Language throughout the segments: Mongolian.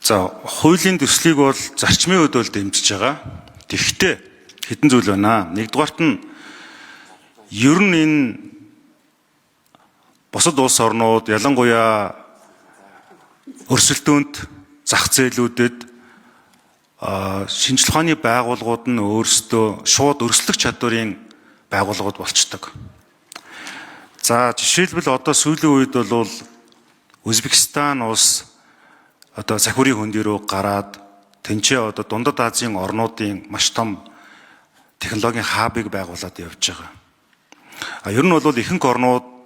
За, хуулийн төслийг бол зарчмын хувьд бол дэмжиж байгаа. Тэгэхдээ хэдэн зүйл байна. Нэгдүгээрт нь ер нь энэ бусад улс орнууд, ялангуяа өрсөлдөөнд зах зээлүүдэд шинжлэх ухааны байгууллагууд нь өөрсдөө шууд өрсөлдөх чадварын байгууллагууд болчдөг. За, жишээлбэл одоо сүүлийн үед бол Узбекистан улс одоо захирын хөндий рүү гараад тэнцээ одоо Дундад Азийн орнуудын маш том технологийн хабыг байгуулад явж байгаа. А ер нь бол ихэнх орнууд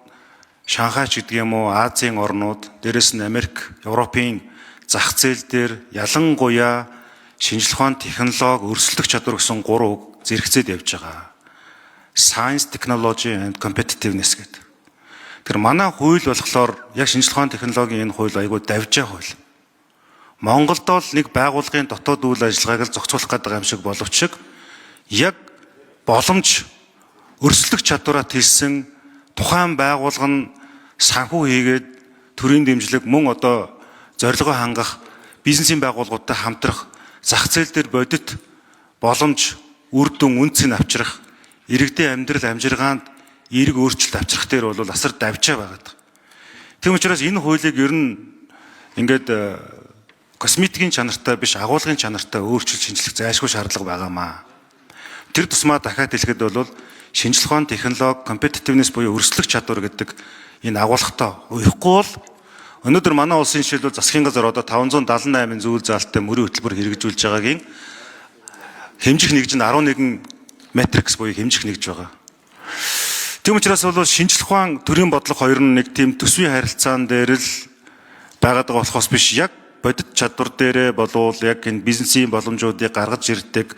Шанхай ч гэдэг юм уу, Азийн орнууд, дээрэс нь Америк, Европын зах зээл дээр ялангуяа шинжлэх ухаан, технологи, өрсөлдөх чадвар гэсэн гурван үг зэрэгцээд явж байгаа. Science, Technology and Competitiveness гэдэг. Тэр манай хууль болохоор яг шинжлэх ухаан, технологийн энэ хууль айгүй давжаа хууль. Монголд бол нэг байгууллагын дотоод үйл ажиллагааг л зохицуулах гэдэг юм шиг боловч яг боломж өрсөлдөх чадвараа тийсэн тухайн байгууллага нь санхүү хийгээд төрийн дэмжлэг мөн одоо зорилгоо хангах бизнесийн байгууллагуудтай хамтрах зах зээл дээр бодит боломж үр дүн үнцийг авчрах иргэдийн амьдрал амжиргаанд эерэг өөрчлөлт авчрах дээр бол асар давжаа байгаад. Тийм учраас энэ хуулийг ер нь ингээд косметикийн чанартай биш, агуулгын чанартай өөрчилж шинжлэх зайлшгүй шаардлага байгаамаа. Тэр тусмаа дахиад хэлэхэд бол шинжлэх ухаан, технологи, competitiveness буюу өрсөлдөх чадвар гэдэг энэ агуулгатай уяхгүй бол өнөөдөр манай улсын жишээлбэл засгийн газар одоо 578 зүйл заалттай мөрийн хөтөлбөр хэрэгжүүлж байгаагийн хэмжих нэгж нь 11 матрикс буюу хэмжих нэгж байгаа. Тийм учраас бол шинжлэх ухаан, төрийн бодлого хоёр нь нэг тийм төсвийн харилцаан дээр л байгаад байгаа болохоос биш, яг бодит чадвар дээрээ болвол яг энэ бизнесийн боломжуудыг гаргаж ирдэг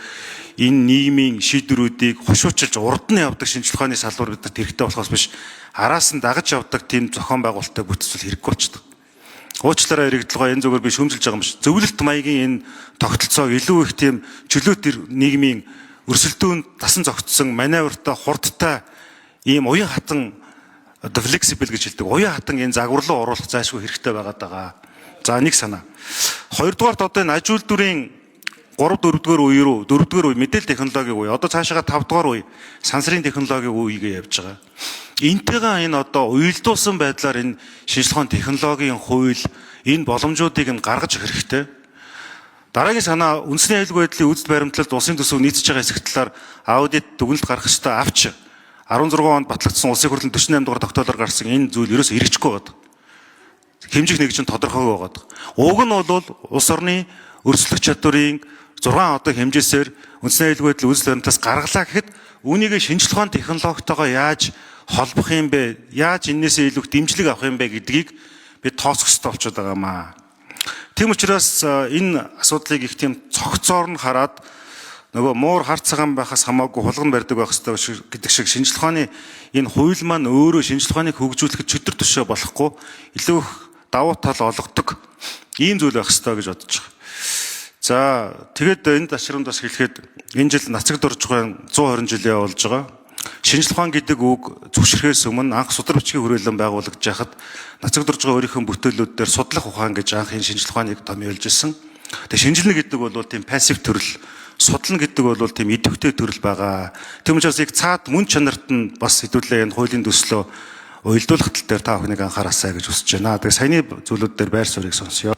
энэ нийгмийн шийдвэрүүдийг хушуучилж урд нь явдаг шинжлэх ухааны салбар бидэрт хэрэгтэй болохоос биш, араас нь дагаж явдаг тийм зохион байгуулалттай бүтцэл хэрэггүй болчихдог. Уучлаарай, иргэдэлгоо энэ зүгээр би шүүмжилж байгаа юм биш. Зөвлөлт маягийн энэ тогтолцоог илүү их тийм чөлөөт нийгмийн өрсөлдөөнд тасан зогтсон маневртай, хурдтай ийм уян хатан одоо flexible гэж хэлдэг. Уян хатан энэ загвар руу оруулах зайлшгүй хэрэгтэй байгаад байгаа. За, нэг санаа. Хоёрдугаарт одоо энэ аж үйлдвэрийн 3 4-р үе рүү, 4-р үе мэдээлэл технологийн үе, одоо цаашаага 5-р үе сансрын технологийн үегээ явж байгаа. Энтэйгээ энэ одоо уялдуулсан байдлаар энэ шинжлэх ухаан, технологийн хууль энэ боломжуудыг нь гаргаж ирэх хэрэгтэй. Дараагийн санаа, үндэсний аюулгүй байдлын үзэл баримтлалд улсын төсөв нийцэж байгаа хэсэг талаар аудит дүгнэлт гаргах ёстой авч 16 онд батлагдсан улсын хурлын 48 дугаар тогтоолоор гарсан энэ зүйл ерөөсөө хэрэгжихгүй байгаа. Хэмжих нэг чинь тодорхойгүй байгаа. Уг нь бол улс орны өрсөлдөх чадварын 6 одоо хэмжээсээр үндэсний аюулгүй байдлын үзэл баримтлалаас гаргалаа гэхэд үүнийг шинжлэх ухаан, технологитойгоо яаж холбох юм бэ? Яаж энээсээ илүү дэмжлэг авах юм бэ гэдгийг бид тооцох ёстой болчиход байгаа маа. Тийм учраас энэ асуудлыг их тийм цогцоор нь хараад нөгөө муур хар цагаан байхаас хамаагүй хулган барьдаг байх ёстой гэдэг шиг шинжлэх ухааны энэ хууль маань өөрөө шинжлэх ухааныг хөгжүүлэхэд чөтгөр төшөө болохгүй илүү их давуу тал олгодог ийм зүйл байх ёстой гэж бодож байгаа. За, тэгээд энэ ташрамд бас хэлэхэд энэ жил нацаг дуржихын 120 жилийн болж байгаа. Шинжлэх ухаан гэдэг үг зөвшөрхөөс өмнө анх судар бичгийн хүрээлэн байгуулагдаж байхад нацаг дуржгаа өөрийнхөө бүтээлүүд дээр судлах ухаан гэж анх энэ шинжлэх ухааныг томьёолж ирсэн. Тэгээ шинжилнэ гэдэг бол тийм пассив төрөл, судлана гэдэг бол тийм идэвхтэй төрөл байгаа. Тийм учраас яг цаад мөн чанарт нь бас хэдүүлээ энэ хуулийн төслөө уялдуулах тал дээр та бүхнийг анхаараасай гэж хүсэж байна. Тэгээ саяны зүйлүүд дээр байр суурийг сонсъё.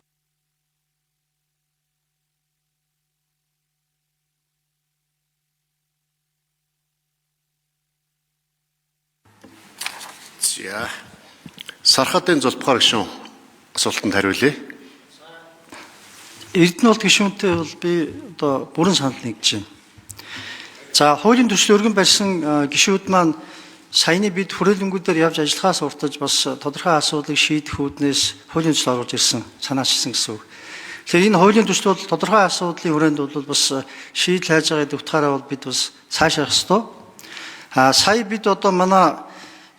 За. Сархатын Зулбахар гишүүн асуултанд хариулъя. Эрдэнэ болт гишүүнтэй бол би одоо бүрэн санал нэгдэж байна. За, хуулийн төсөл өргөн барьсан гишүүд маань саяны бид хүрээлэнгүүдээр явж ажиллахаас уртаж бас тодорхой асуудлыг шийдэх үүднээс хуулийн төсөл оруулж ирсэн санаачилсан гэсэн үг. Тэгэхээр энэ хуулийн төсөл бол тодорхой асуудлын хүрээнд бол бас шийдэл хайж байгаа гэдэг утгаараа бол бид бас цаашаах ёстой. А сая бид одоо манай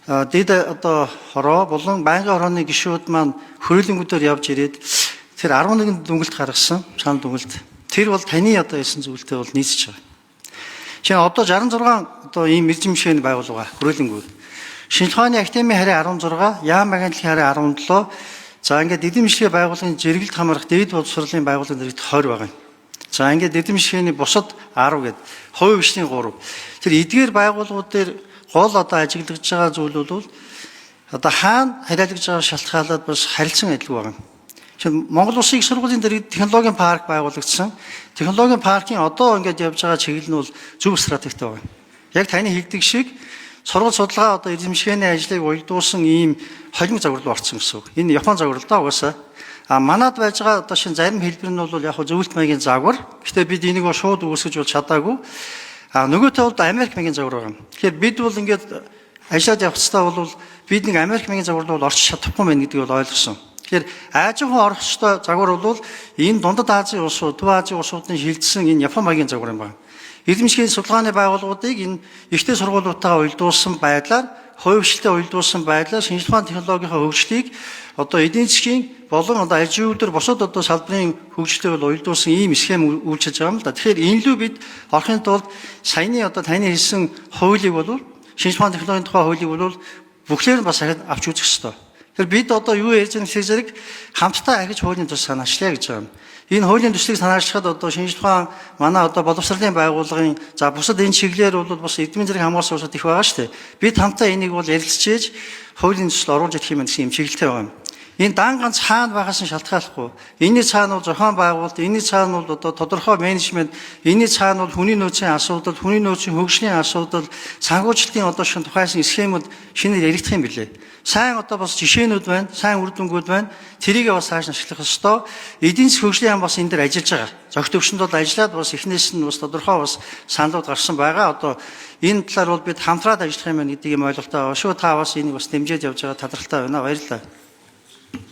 дэд одоо хороо болон байнгын хорооны гишүүд маань хүрээлэнгүүдээр явж ирээд тэр 11 дүнгэлт гаргасан, санал дүнгэлт. Тэр бол таны одоо хэлсэн зүйлтэй бол нийцэж байгаа. Жишээ нь одоо 66 одоо ийм мэржимшээний байгууллага хүрээлэнгүүд. Шинжлэх ухааны академийн харийн 16, яам агентлагийн харийн 17, За ингээд эрдэм шинжилгээ байгууллагын зэрэгэлд хамаарах дээд боловсролын байгууллагын дэргэд 20 байгаа юм. За ингээд эрдэм шинжилгээний бусад 10 гээд хувийн хвшлийн 3. Тэр эдгээр байгууллагууд дээр гол одоо ажиглагдж байгаа зүйл бол одоо хаана хариалгаж байгаа шалтгаалаад бас харилцан адилгүй байгаа юм. Жишээ Монгол Улсын их сургуулийн дэргэд технологийн парк байгуулагдсан. Технологийн паркийн одоо ингээд явж байгаа чиглэл нь бол зөв стратегтэй байгаа юм. Яг таны хэлдэг шиг сургууль судалгаа одоо эрдэмшгээний ажлыг уялдуулсан ийм холимог загвар руу орсон гэсэн үг. Энэ Япон загвар л да угаасаа. А манад байж байгаа одоо шин зарим хэлбэр нь бол яг зөвлөлт маягийн загвар. Гэхдээ бид энийг бол шууд үүсгэж бол чадаагүй. А нөгөө талд Америк маягийн загвар байгаа юм. Тэгэхээр бид бол ингээд ажиллаад явах хэвээр бол бид нэг Америк маягийн загвар руу орч чадахгүй байна гэдгийг бол ойлгосон. Тэгэхээр аажуухан орох ёстой загвар бол энэ Дундад Азийн улсууд, Төв Азийн улсуудын шилжсэн энэ Япон маягийн загвар юм байна. Эрдэмшгийн судалгааны байгууллагуудыг энэ ихтэй сургуулиудтайгаа уялдуулсан байдлаар, хувьшилтэй уялдуулсан байдлаар шинжлэх ухааны технологийн хөгжлийг одоо эдийн засгийн болон одоо аж үйлдвэр бусад одоо салбарын хөгжлийг бол уялдуулсан ийм схем үйлчилж байгаа юм л да. Тэгэхээр энэ лүү бид орохын тулд саяны одоо таны хэлсэн хуулийг бол шинжлэх ухааны технологийн тухай хуулийг бол бүхлээр нь бас авч үзэх ёстой. Тэгэхээр бид одоо юу ярьж байгаа гэхээр зэрэг хамтдаа ахиж хуулийн төс санаачлаа гэж байгаа юм. Энэ хуулийн төслийг санаачлахад одоо шинжлэх ухаан манай одоо боловсролын байгууллагын за бусад энэ чиглэлээр бол бас эдмийн зэрэг хамгаалсан улсууд их байгаа шүү дээ. Бид хамтдаа энийг бол ярилцчихэж хуулийн төсөл оруулж ирэх юм гэсэн юм чиглэлтэй байгаа юм. Энэ дан ганц хаана байгаас нь шалтгааллахгүй. Энийний цаана бол зохион байгуулалт, энэний цаана бол одоо тодорхой менежмент, энэний цаана бол хүний нөөцийн асуудал, хүний нөөцийн хөгжлийн асуудал, санхүүжилтийн одоо шин тухайсан схемүүд шинээр яригдах юм билээ. Сайн одоо бас жишээнүүд байна, сайн үр дүнгууд байна. Тэрийг бас цааш нь ашиглах ёстой. Эдийн засгийн хөгжлийн яам бас энэ дээр ажиллаж байгаа. Зохи төвшөнд бол ажиллаад бас эхнээс нь бас тодорхой бас саналууд гарсан байгаа. Одоо энэ талаар бол бид хамтраад ажиллах юм байна гэдэг юм ойлголттой байгаа шүү. Та бас энийг бас дэмжиж явж байгаа талархалтай байна. Баярлалаа.